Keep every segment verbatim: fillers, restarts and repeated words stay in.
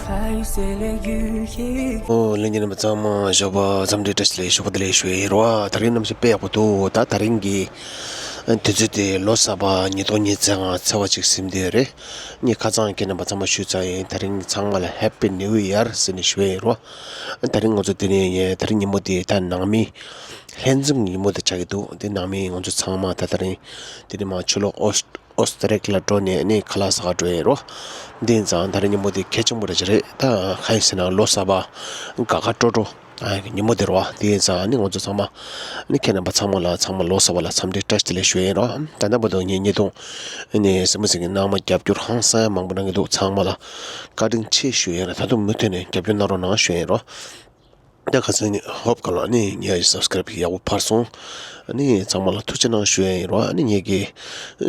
ཨོ་ལྷན་རྒྱས་རྣམ་པ་ཚང་མ་ཞོགས་པ་འཚམས་འདྲི་བཀྲ་ཤིས་བདེ་ལེགས། ཞོགས་པ་བདེ་ལེགས་ཞུ་ཡི་རེད་བ། དེ་རིང་གནམ་གཤིས་དཔེ་ཡག་པོ་འདུག་ད་དེ་རིང་གི་དུས་ཚོད་དེ་ལོ་གསར་པ་ཉིས་སྟོང་ཉི་ཤུ་རྩ་ལྔ་ཚེས་པ་གཅིག་ཟིན་བསྡད་ཡོད་རེད། ངས་ཁ་སང་ཁྱེད་རྣམ་པ་ཚང་མ་ཞུས་ཚར་ཡིན། དེ་རིང་ཚང་མ་ལ་Happy New Year ཟེར་ནས་ཞུ་ཡི་རེད་བ། དེ་རིང་ང་ཚོ་དེ་ནས་དེ་རིང་ཉིན་མོ་དེ་ད་ནང་མི་ལྷན་འཛོམས་ཉིན་མོ་དེ་ཆགས་ཀྱི་འདུག་དེ་ནང་མི་ང་ཚོ་ཚང་མ་ད་དེ་རིང་དེ་རིང་མ་ཕྱི་ལོགས་ཨོ་ཨོ་སི་ཏྲེ་ལི་ཡ་ལ་འགྲོ་ནས་ནི་ཁ་ལག་ཟ་ག་འགྲོ་ཡི་རོ། འདི་ཡིན་ཙང་ད་རེས་ཉིན་མོ་འདི་གལ་ཆེན་པོ་རེད་ཅིག་རེད། ད་གང་ཡིན་ཟེར་ན་ལོ་གསར་པ་དགའ་དགའ་སྤྲོ་སྤྲོ་ཨ་ཉིན་མོ་འདི་རེད་བ། འདི་ཡིན་ཙང་ནི་ང་ཚོ་ཚང་མ་ནི་ཁྱེད་རྣམ་པ་ཚང་མ་ལ་ཚང་མ་ལོ་གསར་པ་ལ་འཚམས་འདྲི་བཀྲ་ཤིས་བདེ་ལེགས་ཞུ་ཡི་རོ། ད་ལྟ་བར་དུ་ངས་ཉེ་དུང་ནི་སེམས་མ་སེམས་ཀྱི་ནང་མ་རྒྱབ་སྐྱོར་ཧང་སང་མང་པོ་གནང་གི་འདུག་ཚང་མ་ལ་བཀའ་དྲིན་ཆེ་ཞུ་ཡི་རོ། ད་དུང་མུ་མཐུད་ནས་རྒྱབ་སྐྱོར་གནང་རོགས་གནང་ཞུ་ཡི་རོ། ད་ཁ་སང་ནི་ཧོབ་ག་ལ་ནི་ངའི་སབ་སི་ཀ་རབ་ཡག་པོ་འཕར་སོང་། ཨ་ནི་ཚང་མ་ལ་ཐུགས་རྗེ་གནང་ཞུ་ཡ་ཡིན་རོ། ཨ་ནི་ངེད་ཀྱི་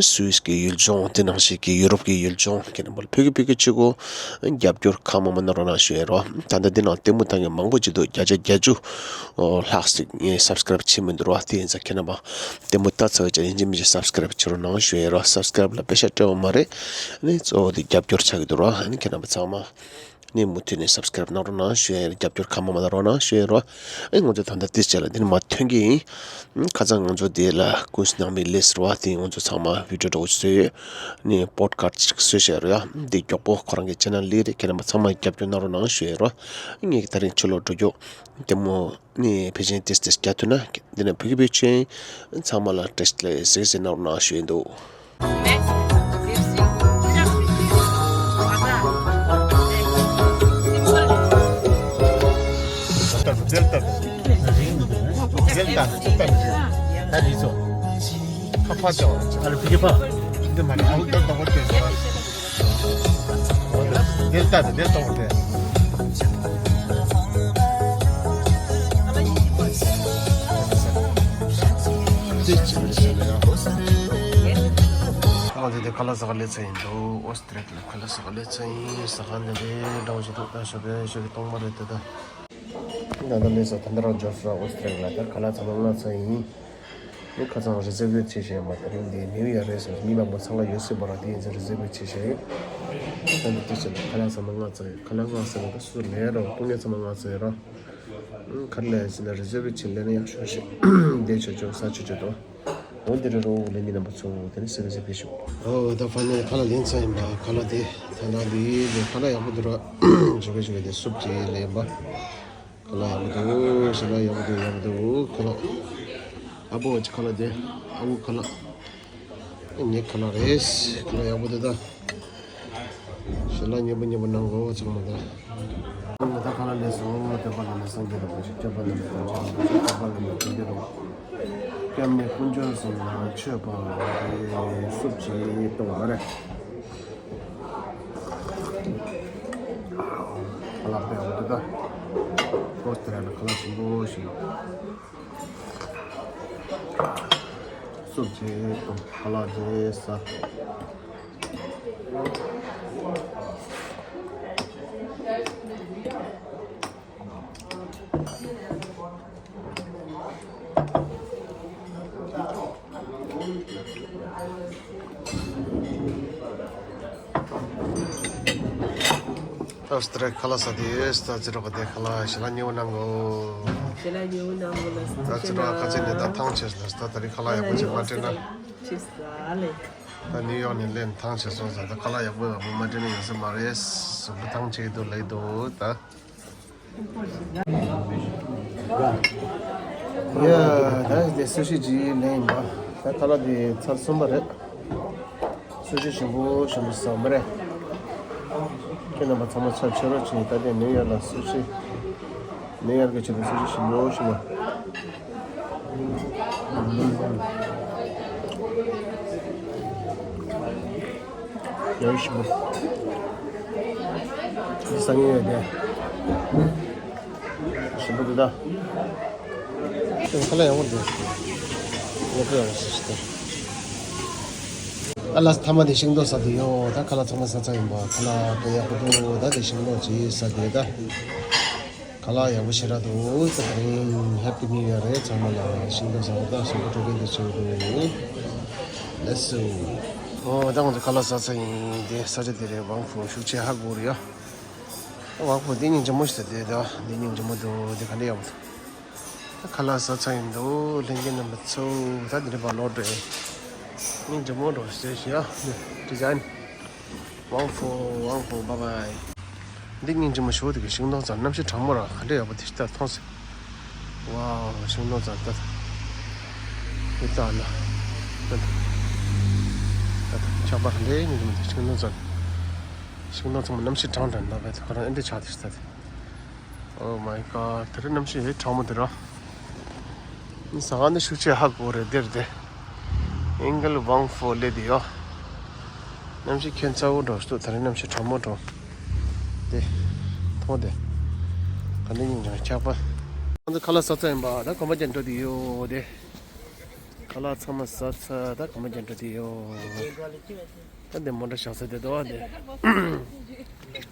སུད་སི་གི་ཡུལ་ལྗོངས་དེ་ནང་བཞིན་གྱི་ཡུ་རོབ་ཀྱི་ཡུལ་ལྗོངས་ཁྱེད་རྣམ་པ་ལ་ཕུལ་གི་ཕུལ་གི་བྱེད་དགོས། རྒྱབ་སྐྱོར་གང་མང་མང་གནང་རོགས་གནང་ཞུ་ཡ་རོ། ད་ལྟ་འདི་ནང་ལྟད་མོ་བལྟ་མཁན་མང་པོ་ཅིག་འདུག་བརྒྱ་ཆ་བརྒྱད་ཅུ་ལྷག་ཅིག་ངའི་སབ་སི་ཀ་རབ་བྱེད་མི་འདུག་རོ། དེ་ཡིན་ཙང་ཁྱེད་རྣམ་པ་ལྟད་མོ་ལྟ་ཚར་བའི་རྗེས་ཡིན་གཅིག་མིན་གཅིག་སབ་སི་ཀ་རབ་བྱེད་རོགས་གནང་ཞུ་ཡ་རོ། སབ་སི་ཀ་རབ་ལ་པེ་ཤ་སྤྲད་པ་མ་རེད། ཨ་ནི་གཙོ་བོ་དེ་རྒྱབ་སྐྱོར་ཆགས་ཀྱི་འདུག་རོ། ཨ་ནི་ཁྱེད་རྣམ་པ་ཚང་མ། ནས་མུ་མཐུད་ནས་སབ་སི་ཀ་རབ་གནང་རོགས་གནང་ཞུ་ཡ་ཡིན། རྒྱབ་སྐྱོར་གང་མང་མང་གནང་རོགས་གནང་ཞུ་ཡ་ཡིན་རོ། ཨེ་ང་ཚོ་ད་ལྟ་ཏིས་ཅེ་ལ་འདི་ནས་མ་ཐོན་གྱི་ཡིན། ཁ་སང་ང་ཚོ་དེ་ལ་ཀུན་སྣང་མི་ལེས་རོ་བ་དེ་ང་ཚོ་ཚང་མ་བི་ཌིའོ་འདྲ་བོ་ཞིག་བཟོས་ཡོད། ནས་པོ་ཌི་ཀ་སི་ཊི་ཞིག་བཟོས་བཞག་རོ་ཡ། འདི་མགྱོགས་པོ་ཁོ་རང་གི་ཆེ་ནལ་སླེབས་རེད། ཁྱེད་རྣམ་པ་ཚང་མ་རྒྱབ་སྐྱོར་གནང་རོགས་གནང་ཞུ་ཡ་ཡིན་རོ། ངས་ད་རིང་ཕྱི་ལོགས་འགྲོ་རྒྱུ་ལྟད་མོ་ནས་ཕལ་ཆེར་ཏིས་ཏིས་རྒྱག་ཐུབ་ན་འདི་ནས་ཕུལ་གི་ཕུལ་ཆེན་ཚང་མ་ལ་བཀྲ་ཤིས་བདེ་ལེགས་ཟེར་གི་ཟེར་གནང་རོགས་གནང་ཞུ་ཡ་ཡིན་འདུག་ང་ཚོ་དེ་ཁ་ལག་ཟ་ག་སླེབས་ཚར་ཡིན་འདུག་ཨོ་སི་ཏྲེ་ལི་ཡ་ཁ་ལག་ཟ་ག་སླེབས་ཚར་ཡིན། ཟ་ཁང་འདི་འདྲའི་འདྲ་བོ་ཞིག་འདུག་ད་ཞོགས་པའི་ཞོགས་ཀྱི་སྟོང་པ་རེད་དེ་ད། ད་ལྟ་སླེབས་ས་ད་ལྟ་རང་འབྱོར་ས་ཨོ་སི་ཏྲེ་ལི་ཡ་ད་ཁ་ལག་ཚང་མ་མངགས་ཚར་ཡིན། ངས་ཁ་སང་རི་ཛར་བེ་བྱས་བཞག་ཡོད་མ། དེ་རིང་འདི་ནིའུ་ཡར་རེད་ཟེར་མི་མང་པོ་ཚང་ལ་ཡོད་སྲིད་པ་ར། དེ་ཡིན་ཙང་རི་ཛར་བེ་བྱས་བཞག་ཡོད། ད་འདི་དུས་ཚོད་ལ་ཁ་ལག་ཚང་མ་མངགས་ཚར་ཡོད། ཁ་ལག་མངགས་ཚར་ཡོད་ད་སུ་ལས་རོགས་སྐུ་ངལ་ཚང་མ་མངགས་ཚར་ཡོད་ར། ག་རེ་ལས་ཟེར་ན་རི་ཛར་བེ་བྱས་ལས་ན་ཡག་ཤོས་ཤིག་བསྡད་ཆོག་ཆོག་ཟ་ཆོག་ཆོག་འདུག་འོ་འདི་རེད་རོ། ལས་མི་རྣམ་པ་ཚོ་དེ་ནི་སེ་ར་སེ་ཕེ་ཤོག་འོ་ད་ཕ་ནི་ཁ་ལག་ལེན་ཚར་ཡིན་པ། ཁ་ལག་དེ་ད་ལྟ་འདི་ཁ་ལག་ཡག་པོ་འདུག་ར། ཇོ་བེ་ཇོ་བེ་དེ་སུབ་ཅིག་ལེན་པ། ཁ་ལག་ཡག་པོ་འདུག་ཞལ་ལག་ཡག་པོ་འདུག་ཡག་པོ་འདུག་ཁ་ལག་ཨ་བོ་ཅི་ཁ་ལག་དེ། ཨ་བོ་ཁ་ལག་ངའི་ཁ་ལག་རེད། ཁ་ལག་ཡག་པོ་འདུག་ད། ཞལ་ལག་མཉེས་པོ་མཉེས་པོ་གནང་དགོས་ཚང་མ་ད། ང་ད་ཁ་ལག་ལས་སོང་། སྐྱོབ་པ་ལ་ནི་སངས་རྒྱས་རིན་པོ་ཆེ། སྐྱོབ་པ་ལ་ནི་ཐམས་ཅད་རིན་པོ་ཆེ། སྐྱོབ་པ་ལ་ནི་ཐམས་ཅད་རིན་པོ་ཆེ། སྐྱབས་གནས་དཀོན་མཆོག་གསུམ་ལ་མཆོད་པ་རེད། སུབ་ཅིག་གཏོང་བ་རེད། ཁ་ལག་དཔེ་འོ་དེ་ད། ཨོ་སི་ཏྲེ་ལི་ཡ་ཁ་ལག་ཞིམ་པོ་ཞིག་སུབ་ཅིག་གཏོང་། ཁ་ལག་དེ་ཟ། ཨོ་སི་ཏྲེ་ལི་ཡ་ཁ་ལག་ཟ་དེ་ཡོད་ས་ཅི་རོགས་དེ་ཁ་ལག་ཞལ་ལག་མཉེས་པོ་གནང་གོ་ཞལ་ལག་མཉེས་པོ་གནང་གོ་ལ་ད་ཅི་རོགས་ཁ་ཚན་ནས་ད་ཐང་ཆད་ལ་ད་ད་རིང་ཁ་ལག་ཡག་པོ་ཅིག་མ་སྤྲད་ན། ད་ནིའུ་ཡོག་ནས་ལེན་ཐང་ཆད་སོང་ཙང་ད་ཁ་ལག་ཡག་པོ་ཡག་པོ་མ་སྤྲད་ན་ཡོང་ས་མ་རེད། གཟུགས་པོ་ཐང་ཆད་འདུག་ལེགས་འདུག་ད། ཡ། ད་དེ་སུ་ཤི་ཅིག་ལེན་ཡིན་པ། ད་ཁ་ལག་དེ་ཚར་གསུམ་པ་རེད། སུ་ཤི་ཞིམ་པོ་ཞིམ་པོ་ཟ་མ་རེད། ཁྱེད་རྣམ་པ་ཚང་མ་ཚར་ཆེ་རོགས་བྱེད། ད་དེ་ནིའུ་ཡོག་ལ་སུ་ཤི། ནིའུ་ཡོག་གི་ཆེད་དུ་སུ་ཤི་ཞིམ་པོ་ཞིམ་པོ། ཡང་ཞིམ་པོ། འདི་ཟ་ངེས་ཡོད་དེ། ཞིམ་པོ་འདུག་ད། ཁ་ལག་ཡག་པོ་འདུག་ངོ་སྤྲོད་ཡག་པོ་ཞིག་ཞིག་ད། ཨ་ལ་ཐ་མ་དེ་ཤིང་ཏོག་ཟ་དུས་ཡོད། ད་ཁ་ལག་ཚང་མ་ཟ་ཚར་ཡིན་པ། ཁ་ལག་དཔེ་ཡག་པོ་འདུག་ད་དེ་ཤིང་ཏོག་ཅིག་ཟ་དུས་ད། ཁ་ལག་ཡག་པོ་ཞེ་དྲག་འདུག་ད་དེ་རིང་ཧེ་པི་ནིའུ་ཡར་རེད། ཚང་མ་ལ་ཤིང་ཏོག་ཟ་བ་ད་ཤིང་ཏོག་སྤྲོད་མཁན་དེ་ཚོ་འདུག་ལེགས་སོ། ཨོ་ད་ང་ཚོ་ཁ་ལག་ཟ་ཚར་ཡིན། དེ་ས་ཆ་དེ་རེད། ཝང་ཧྥུ་ཤུགས་ཆེ་ཧ་གོ་རེད་ཡ། དབང་པོ་འདི་སྙིང་རྗེ་མོ་ཞིག་ཟེར་དེ་དང་འདི་སྙིང་རྗེ་མོ་འདུག་འདི་ག་འདྲ་ཡག་པོ་འདུག་ད་ཁ་ལག་ཟ་ཚར་ཡིན་འདུག་ལྷན་རྒྱས་རྣམ་པ་ཚོ་ད་འདི་འདྲ་བ་ལོག་འགྲོ་ཡིན། སྙིང་རྗེ་མོ་འགྲོ་ཞེས་ཞུ་ཡ་འདི་ཌི་ཛའིན། དབང་པོ་དབང་པོ་བྷའི་བྷའི། འདི་སྙིང་རྗེ་མོ་ཞུ་འདི་གི་ཤིང་སྡོང་ཚང་གནམ་གཤིས་གྲང་མོ་ར་ག་འདྲ་ཡག་པོ་དེ་ཤི་ད་མཐོང་ཟེར། ཝའོ་ཤིང་སྡོང་ཚང་ད་ད་འདི་ལྟ་ན་ད་ད་ད་ཆག་པ་ག་འདྲ་སྙིང་རྗེ་མོ་འདི་ཤིང་སྡོང་ཚང་། ཤིང་སྡོང་ཚང་མ་གནམ་གཤིས་གྲང་དྲགས་ན་བས་ཁོ་རང་ཨེ་འདྲ་ཆགས་དེ་ཤི་ད་དེ། Oh my god དེ་རིང་གནམ་གཤིས་ཧེ་གྲང་མོ་དེ་ར། ཟ་ཁང་ནི་ཤུགས་ཆེ་ཧ་གོ་རེད་དེར་དེ། ཨིང་གལ་ཝང་ཧྥོ་ལེ་དེ་ཡོ། གནམ་གཤིས་ཁྱད་མཚར་བོ་འགྲོ་ཤི་འདུག་ད་རིང་གནམ་གཤིས་གྲང་མོ་འགྲོ། དེ། མཐོང་དེ། ག་འདྲ་སྙིང་རྗེ་ཆགས་པ། ང་ཚོ་ཁ་ལག་ཟ་ཚར་ཡིན་པ་ད་གོམ་པ་རྒྱག་འགྲོ་དེ་ཡོ་དེ། ཁ་ལག་ཚང་མ་ཟ་ཚར་ད་གོམ་པ་རྒྱག་འགྲོ་དེ་ཡོ། ད་འདི་མོ་འདྲ་བཞག་ས་དེ་དོ་བ་དེ།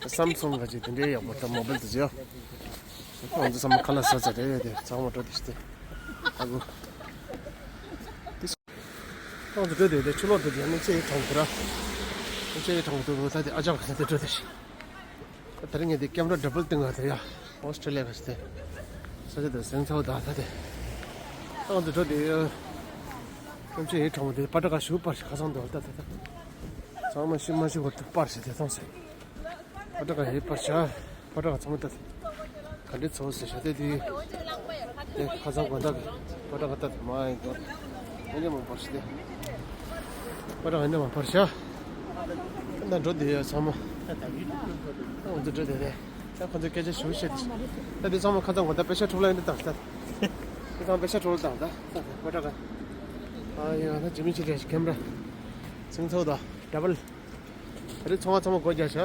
སམ་སུང་ག་ཅིག་དེ་འདྲའི་ཡག་པོ་ད་མོ་བེལ་དུ་བརྗེ། ང་ཚོ་ཚང་མ་ཁ་ལག་ཟ་ཚར་རེད་དེ་ཚང་མ་འགྲོ་དེ་ཤི་དེ། ཨ་གུ། ང་ཚོ་འགྲོ་དེ་དེ་ཆུ་ལོག་འགྲོ་དེ་ནི་ཆེ་ཡི་གྲོང་དེ་ར། ཆེ་ཡི་གྲོང་དེ་ར་ད་དེ་ཨ་ཅག་ག་ས་དེ་འགྲོ་དེ་ཤི། ད་རིང་ངས་དེ་ཀེམ་ར་ཌབ་བལ་སྟེང་ང་དེ་ཡ། ཨོ་སི་ཀྲི་ལི་ཡ་ག་ཤི་དེ། ས་ཆ་དེ་སེང་ཚའོ་ད་ད་དེ། ང་ཚོ་འགྲོ་དེ། ཀེམ་ཆེ་ཡི་གྲོང་དེ་པ་ཏྲ་ག་ཞུ་པར་ཤི་ཁ་སང་དེ་བ་ད་ད་ད། ཚང་མ་ཤི་མ་ཤི་བར་དུ་པར་ཤི་དེ་མཐོང་ཟེར། པ་ཏྲ་ག་ཧེ་པར་ཤ། པ་ཏྲ་ག་ཚང་མ་ལྟ་དེ། ག་འདྲའི་ཚོགས་ཟེར་ཤ་དེ་དེ། དེ་ཁ་སང་དགོན་བདག་གི་པ་ཏྲ་ག་ལྟ་དེ་མ་ཡིན་དོ། ཨ་ནེ་མ་པར་ཤ་དེ། པ་ཏྲ་ག་ཨ་ནེ་མ་པར་ཤ། ད་འགྲོ་དེ་ཡོད་ཚང་མ། ཨ་འདི་འགྲོ་དེ་རེད། ད་ཁོ་ཚོ་སྐད་ཆ་ཞུ་བཤད་དེ། ད་དེ་ཚང་མ་ཁ་སང་དགོན་བདག་པེ་ཤ་འཁྲུག་ལ་ཡིན་དེ་དང་ལྟ་དེ། དེ་ཚང་པེ་ཤ་འཁྲུག་ལ་དང་ད་ད་པ་ཏྲ་ག་ཨ་ཡ་ད་ཇི་མི་ཆི་རེད་ཀེམ་ར། སེང་ཚའོ་ད་ཌབ་བལ། རི་ཚོང་བ་ཚང་མ་སྒོ་རྒྱག་ཤག་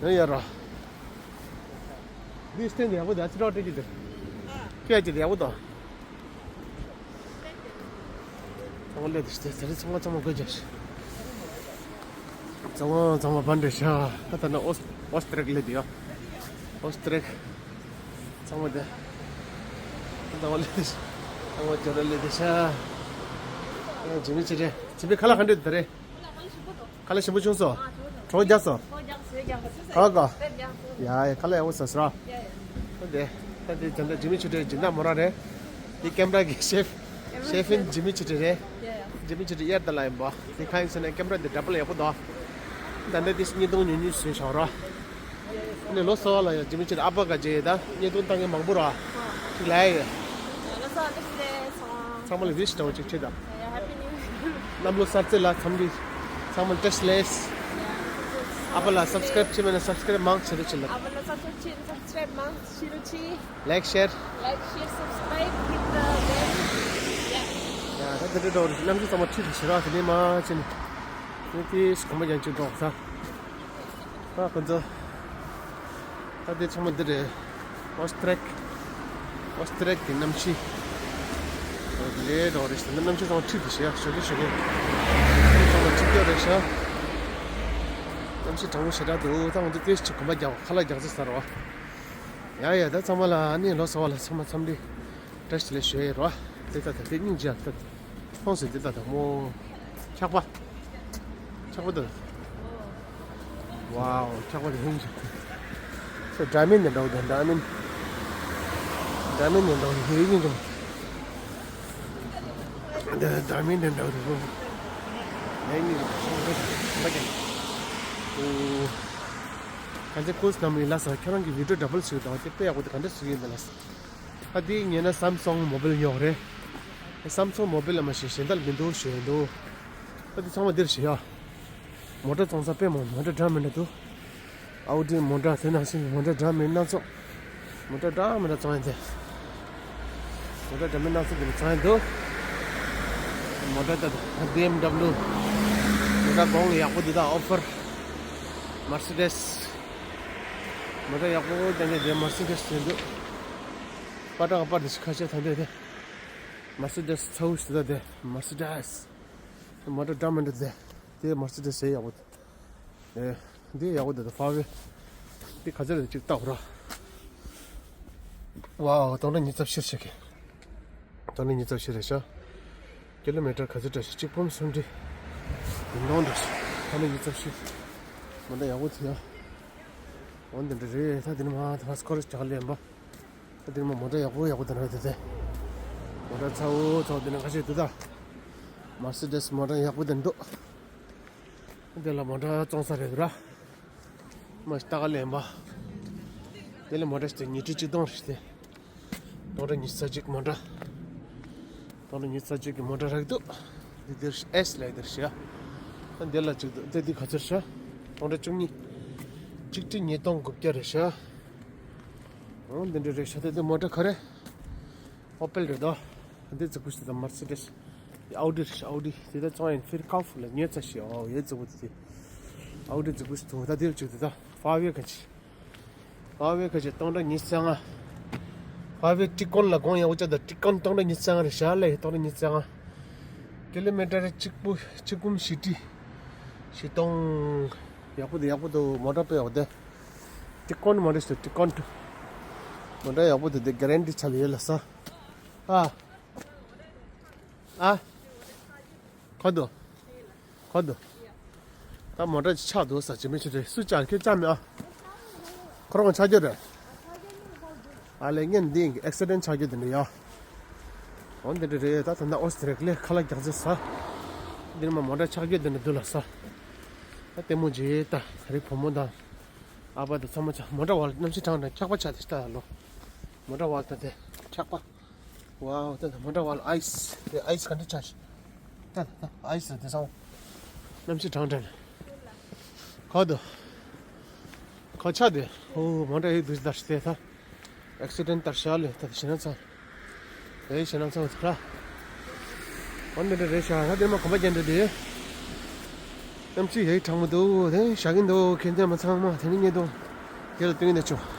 ཡོད་ཡ་ར། འདི་སྟེང་དུ་ཡག་པོ་འདུག་ཨ་ཅི་རོགས་སྤྲད་ཀྱི་འདུག་ཁྱོད་ཀྱི་ཡག་པོ་འདུག་ཚང་མ་སླེབས་འདུག་དེ་རི་ཚོང་བ་ཚང་མ་སྒོ་རྒྱག་ཤག་ཚང་མ་ཚང་མ་བན་འདྲ་ཤག་ད་ལྟ་ན་ཨོ་ཨོ་སི་ཏྲེག་སླེབས་འདུག་ཡ། ཨོ་སི་ཏྲེག་ཚང་མ་དེ། ད་ལྟ་བ་སླེབས་འདུག་ཚང་མ་ཇོ་ར་སླེབས་འདུག་ཤག་ཇི་མི་ཆི་རེད། ཇི་མི་ཁ་ལག་ག་འདྲ་འདུག་ད་རེད། ཁ་ལག་ཞིམ་པོ་བྱུང་སོང་། གྲོགས་རྒྱག་སོང་། ག་ག་ཡ་ཡ་ཁ་ལག་ཡག་པོ་ཟ་སོང་། ད་དེ་ད་དེ་ད་ལྟ་ཇི་མི་ཆུ་ཏྲེ་སྦྱིན་བདག་མོ་རང་རེད། དེ་ཀེམ་ར་གི་ཤེཕ། ཤེཕ་ཨིན་ཇི་མི་ཆུ་ཏྲེ་རེད། ཇི་མི་ཆུ་ཏྲེ་དབྱར་ཟླ་ལ་ཡིན་པ། དེ་གང་ཡིན་ཟེར་ན་ཀེམ་ར་དེ་འདྲ་པོ་ལ་ཡག་པོ་འདུག་ད་ལྟ་དེ་ཉིས་སྟོང་ཉུང་ཉུང་ཟིན་ཤག་ར། ནས་ལོ་གསར་བ་ལ་ཡང་ཇི་མི་ཆུ་ཏྲེ་ཨ་ཕ་ག་རྗེས་ད་བརྙན་ཐུང་བཏང་མཁན་མང་པོ་ར། ཅིག་ལ་ཡ་ཡོད། ཚང་མ་ལ་ཝིཤ་འདྲ་བོ་ཅིག་བྱེད་དང་། གནམ་ལོ་གསར་ཚེས་ལ་འཚམས་འདྲི། ཚང་མ་བཀྲ་ཤིས་བདེ་ལེགས། ཨ་ཕ་ལ་སབ་སི་ཀ་རེབ་བྱེད་མེད་ན་སབ་སི་ཀ་རེབ་མང་ཆེ་རུ་བྱེད་ལ། ཨ་ཕ་ལ་སབ་སི་ཀ་རེབ་བྱེད་ན་སབ་སི་ཀ་རེབ་མང་ཆེ་རུ་བྱེད། ལའེག་ཤེར། Like, share, subscribe, hit the bell. Yeah. ཡ་ད་དེ་འདྲ་འདྲ་བོ་རེད། གནམ་གཤིས་ཚང་མ་འཁྲུག་ཏུ་ཞེ་དྲག་དེ་ནས་མ་ཕྱིན། དེ་དེ་གོམ་པ་ཡང་ཅིག་འགྲོ་ས། ད་ཁོ་ཚོ། ད་དེ་ཚང་མ་འདི་རེད། ཨོ་སི་ཏྲེག་ཨོ་སི་ཏྲེག་གི་གནམ་གཤིས། ལས་རོགས་རེད་ཤག་གནམ་གཤིས་ཚང་མ་འཁྲུག་ཏུ་ཞེ་ཡ་ཞོ་གི་ཞོ་གི། ཚང་མ་འཁྲུག་རྒྱུ་རེད་ཤག་གནམ་གཤིས་གྲང་མོ་ཞེ་དྲག་འདུག་ད་ང་ཚོ་ཏོག་ཙམ་གོམ་པ་རྒྱག་ཁ་ལག་རྒྱག་ཚར་ཟེར་བ། ཡ་ཡ་ད་ཚང་མ་ལ་ཨ་ནི་ལོ་གསར་བ་ལ་ཚང་མ་འཚམས་འདྲི་བཀྲ་ཤིས་བདེ་ལེགས་ཞུ་ཡ་ཡིན་རོ། དེ་ད་ད་དེ་སྙིང་རྗེ་ཡ་ད། ཁོང་ཟེར་འདི་ལྟ་དང་མོ། ཆག་པ། ཆག་པ་དང་། ཝའོ་ཆག་པ་དང་ཧིང་ཆག་པ། ད་ཌའི་མོན་ཌི་འདྲ་བོ་དང་ཌའི་མོན་ཌི། ཌའི་མོན་ཌི་འདྲ་བོ་དང་ཧེ་ཡིན་ཀྱང་། ཌའི་མོན་ཌི་འདྲ་བོ་དང་། ཧེ་ཡིན་ཀྱང་། ཨོ། ག་ཚོད་ཀོས་ནམ་ཡིན་ལ་ས་ཁྱེད་རང་གི་བི་ཌིའོ་ཌབ་བལ་ཞིག་དང་དེ་དཔེ་ཡག་པོ་དེ་ག་འདྲ་ཞིག་ཡིན་ད་ལ་ས། ཨ་དེ་ཉེ་ན་སམ་སུང་མོ་བེལ་ཉོག་རེད། སམ་སུང་མོ་བེལ་ལ་མ་ཤེས་གཞན་དག་ལ་མི་འདུག་ཞུ་ཡ་འདུག་ཨ་དེ་ཚང་མ་འདིར་ཞུ་ཡ། མོ་ཊ་བཙོང་ས་དཔེ་མང་མོ་ཊ་འདྲ་མི་འདྲ་འདུག་ཨའུ་ཌི་མོ་ཊ་དེ་ནང་བཞིན་མོ་ཊ་འདྲ་མི་སྣ་ཚོགས། མོ་ཊ་འདྲ་མི་འདྲ་བཙོང་ཡ་དེ། མོ་ཊ་འདྲ་མི་སྣ་ཚོགས་འདིར་བཙོང་ཡ་འདུག་མོ་ཊ་ད་བི་ཨེམ་ཌབ་ལུ། མོ་ཊ་གོང་ཡག་པོ་འདུག་ད་ཨོ་ཕར། མར་སི་ཌི་སི། མོ་ཊ་ཡག་པོ་དེ་འདྲ་དེ་མར་སི་ཌི་སི་དེ་འདུག་པ་ཏྲ་ག་པར་དེ་ཤི་ཁ་ཤས་ཐོན་དེ་དེ། མར་སི་ཌི་སི་ཚ་བོ་ཞིག་ད་དེ་མར་སི་ཌི་སི། མོ་ཊ་འདྲ་མི་འདྲ་དེ། དེ་མར་སི་ཌི་སི་ཡག་པོ། ཨེ། འདི་ཡག་པོ་འདུག་ད་ཧྥ་ཝེ། འདི་ག་ཚོད་རེད་ཅིག་བལྟ་བ་ར། ཝའོ་སྟོང་ཕྲག་ཉིས་རྩ་བཞི་ཞིག་གི་སྟོང་ཕྲག་ཉིས་རྩ་བཞི་རེད་ཤག་ཀི་ལོ་མི་ཊར་ག་ཚོད་འདྲ་ཞིག་གཅིག་འབུམ་སུམ་ཁྲི། བདུན་སྟོང་འདྲ་ཞིག་སྟོང་ཕྲག་ཉིས་རྩ་བཞི། མོ་ཊ་ཡག་པོ་དེ་ཡ། འོ་འདི་འདྲ་རེད། ད་འདི་ནི་མ་ད་སྐོར་ཅག་ལེན་པ། ད་འདི་ནི་མ་མོ་ཊ་ཡག་པོ་ཡག་པོ་དེ་འདྲ་རེད་དེ། མོ་ཊ་ཚ་བོ་ཚ་བོ་འདི་ནི་ཁ་ཤས་འདུག་ད། མར་སི་ཌི་སི་མོ་ཊ་ཡག་པོ་དེ་འདུག་འདི་ལ་མོ་ཊ་བཙོང་ས་རེད་འདུག་ར། མ་ཞིག་ལྟ་ག་ལེན་པ། དེ་ལ་མོ་ཊ་ཞིག་ཉིས་ཁྲི་གཅིག་སྟོང་རེད་དེ། སྟོང་ཕྲག་ཉི་ཤུ་རྩ་གཅིག་མོ་ཊ། སྟོང་ཕྲག་ཉི་ཤུ་རྩ་གཅིག་གི་མོ་ཊ་རག་འདུག་འདི་འདིར་ཨེས་ལབ་འདིར་ཤ། ད་འདི་ལ་གཅིག་འདུག་འདི་འདི་ག་ཚོད་ཤ། སྟོང་ཕྲག་བཅུ་གཉིས། གཅིག་ཁྲི་ཉིས་སྟོང་དགུ་བརྒྱ་རེད་ཤ། འོ་འདི་འདྲ་རེད་ཤ། ད་འདི་མོ་ཊ་ག་རེ། ཨོ་པེལ་རེད་དོ། འདི་ཙི་གུ་ཞིག་དང་མར་སི་ཌི་སི། ཨའུ་ཌི་རེད་ཤ། ཨའུ་ཌི་དེ་ད་ཙོང་ཡིན་ཕིར་ཁ་ཧྥུ་ལ་ཉེ་ཚ་ཤི་ཨོ་ཡེ་ཙི་གུ་དེ། ཨའུ་ཌི་ཙི་གུ་ཞིག་འདུག་ད་འདིར་གཅིག་འདུག་ད་ཧྥ་ཝེ་ག་ཅི། ཧྭ་ཝེ་ཁ་ཤས་སྟོང་ཕྲག་ཉི་ཤུ་རྩ་ལྔ། ཧྭ་ཝེ་ཀྲི་ཀོན་ལ་གོང་ཡག་པོ་བཅའ་དང་། ཀྲི་ཀོན་སྟོང་ཕྲག་ཉི་ཤུ་རྩ་ལྔ་རེད་ཤག་ལས། སྟོང་ཕྲག་ཉི་ཤུ་རྩ་ལྔ། ཀི་ལོ་མི་ཊར་གཅིག་པུ་གཅིག་འབུམ་བཞི་ཁྲི་བཞི་སྟོང་། ཡག་པོ་འདུག་ཡག་པོ་འདུག་མོ་ཊ་དཔེ་ཡག་པོ་འདུག་ཀྲི་ཀོན་མོ་ཊ་ཞིག་འདུག་ཀྲི་ཀོན་ཊུ། མོ་ཊ་ཡག་པོ་འདུག་དེ་གྷ་རན་ཊི་ཆ་ལ་ཡོད་ལ་ས། ཨ། ཨ། ག་འདུག་ག་འདུག་ད་མོ་ཊ་ཅིག་ཆག་འདུག་ས་ཅི་མི་ཆི་རེད། སུ་ཅག་ཁྱོད་ཅག་མེད་ཨ། ཁོ་རང་ཆག་རྒྱུ་རེད། ཨ་ལས་ངན་འདི་ཨེག་སི་ཌེན་ཆག་རྒྱུ་འདི་འདྲ་ཡ། འོ་འདི་འདྲ་རེད། ད་ད་ལྟ་ཨོ་སི་ཏྲེ་ལི་ཡ་ཁ་ལག་རྒྱག་ཚེ་ས། འདི་ནི་མ་མོ་ཊ་ཆག་རྒྱུ་འདི་འདྲ་འདུག་ལ་ས། ད་ལྟད་མོ་བྱེད་ད་ག་རེ་བུ་མོ་དང་། ཨ་ཕ་དང་ཚང་མ་ཆག་མོ་ཊ་བ་ལ་གནམ་གཤིས་གྲང་དྲགས་འཁྱག་པ་ཆགས་ཏེ་ལྟ་ལོ། མོ་ཊ་བ་ལ་ད་དེ་འཁྱག་པ། ཝའོ། ད་ད་མོ་ཊ་བ་ལ་ཨའི་སི། དེ་ཨའི་སི་ག་འདྲ་ཆགས་ཤག་ད་ད་ཨའི་སི་དེ་སང་། གནམ་གཤིས་གྲང་དྲགས་ནས། ག་དུ། ག་ཆགས་དེ། ཨོ་མོ་ཊ་ཡིག་འདུག་ད་ཤི་དེ་ད། ཨེག་སི་ཌེན་ཊི་ལྟར་ཤག་ལས་ད་དེ་ཞེ་ན་ཚ། དེ་ཞེ་ན་ཚ་འོ་ཚ་ར། འོ་འདི་འདྲ་རེད་ཤག་ད་དེ་མ་གོམ་པ་རྒྱན་འདྲ་དེ། གནམ་གཤིས་ཡིག་གྲང་མོ་འདུག་དེ་ཞག་གིན་འདུག་ཁྱེད་ཚང་མ་ཚང་མ་དེ་ནི་ཉེ་དུ། དེ་ལ་སྟོན་གྱི་ན་ཆུ།